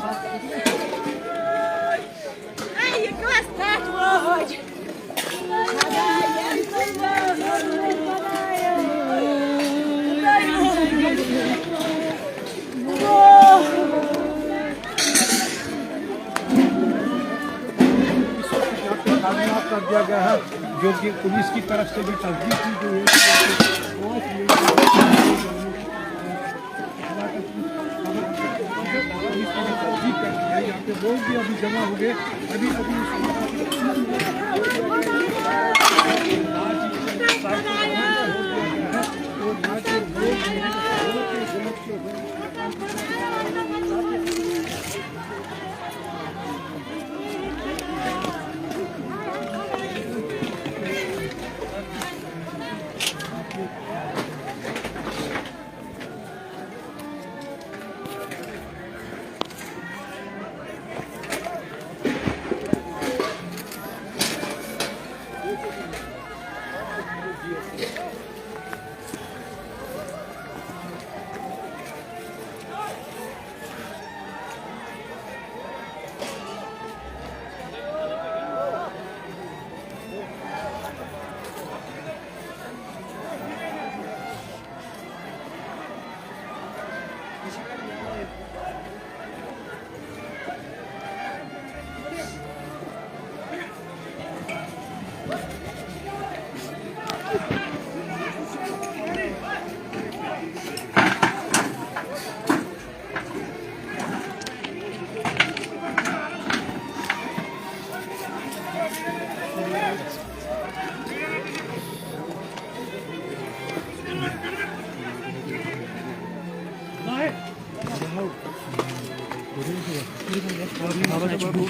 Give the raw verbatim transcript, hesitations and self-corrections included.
Hey, you guys, that was. कर दिया गया है, जो कि पुलिस की तरफ से भी तस्दीक की गई है। यहाँ पे लोग भी अभी जमा हो गए। अभी अभी